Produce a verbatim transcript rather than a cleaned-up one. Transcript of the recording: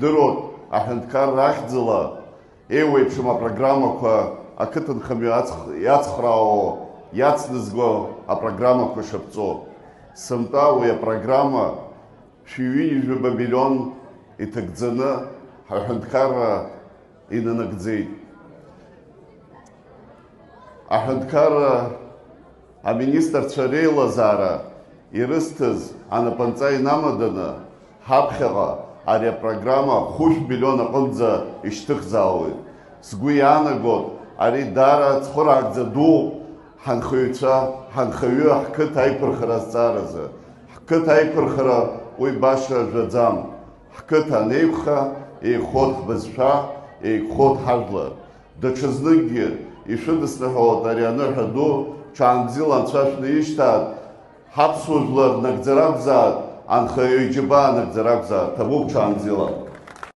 Идыруан аҳәынҭқарра ахьӡала еиуеиԥшым апрограммақәа, ақыҭанхамҩа ацх-, иацхраауа, иацназго апрограммақәа шаԥҵоу. Сынтәа уи апрограмма шәи ҩынҩажәаба миллион иҭагӡаны ҳаҳәынҭқарра инанагӡеит. Аҳәынҭқарра аминистрцәа реилазаара ирысҭаз анапынҵа инамаданы, ҳаԥхьаҟа ари апрограмма хәышә миллион аҟынӡа ишьҭыхзаауеит. Сгәы иаанагоит, ари даара цхыраагӡа дууп ҳанхаҩцәа, ҳанхаҩы ҳқыҭа аиқәырхара азҵааразы. Ҳқыҭа аиқәырхара уи баша жәаӡам. Ҳқыҭа анеиқәха, еиқәхоит ҳбызшәа, еиқәхоит ҳажәлар. Даҽазныкгьы ишәыдысныҳәалоит ари аныҳәа ду, ҽаанбзиала анцәа шәнаишьҭааит, ҳаԥсуа жәлар нагӡар акәзаат, анхаҩы иџьабаа нагӡар акәзаат, ҭабуп ҽаанбзиала.